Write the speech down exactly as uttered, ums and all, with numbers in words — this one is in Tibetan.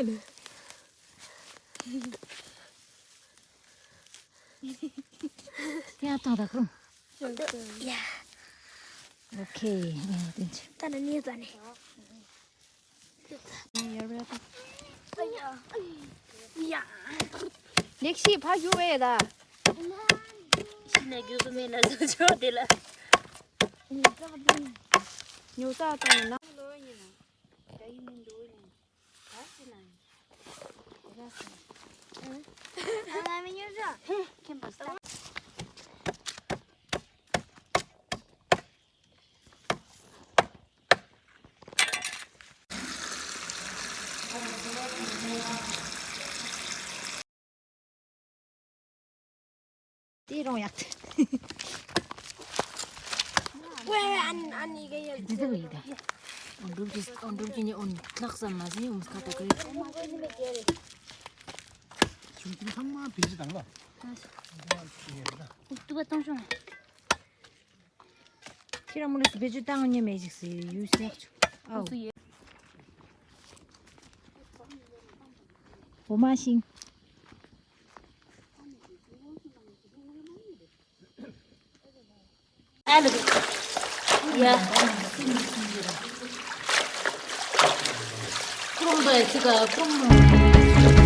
ཡང་ཐང་ད་ཁུམ། ཡ། ཨོ་ཁེ། ཡ་ཏན་ཅི། ད་ནི་ནི་ད་ནི། ལེགས་ཤིག་ཕ་རྒྱུ་བས་ད། ཤི་ན་རྒྱུ་གི་མེད་ན་བཟོ་ཆོག་དེ་ལ། ཉོ་ས་དང་ན། དེ་རང་ཡག་ཏུ། ཝེ་ཝེ་ཨན་ཨན་ཡི་གེ་ཡ། འདི་ལྟ་བུ་ཡིན་ད། འགྲུབ་ཀྱི་འགྲུབ་ཀྱི་ནི་ཨོན་ལག་ཙམ་མ་ཟིན་ཨོམ་ཁ་ཏ་ཀི་རེད། ཆུང་ཆུང་ཚང་མ་བེད་སྤྱོད་བཏང་ལ། ཏུ་བ་གཏོང་ཤོང་། ཁྱེད་རང་མོ་ལ་སུ་བེད་སྤྱོད་བཏང་ཉེ་མེད་ཅིག་ཟེར་ཡུལ་སེག་ཆུ། ཨའོ། འོ་མ་ཤིང་། ཡ། ཀྲོང་དང་ཅི་ག་ཀྲོང་།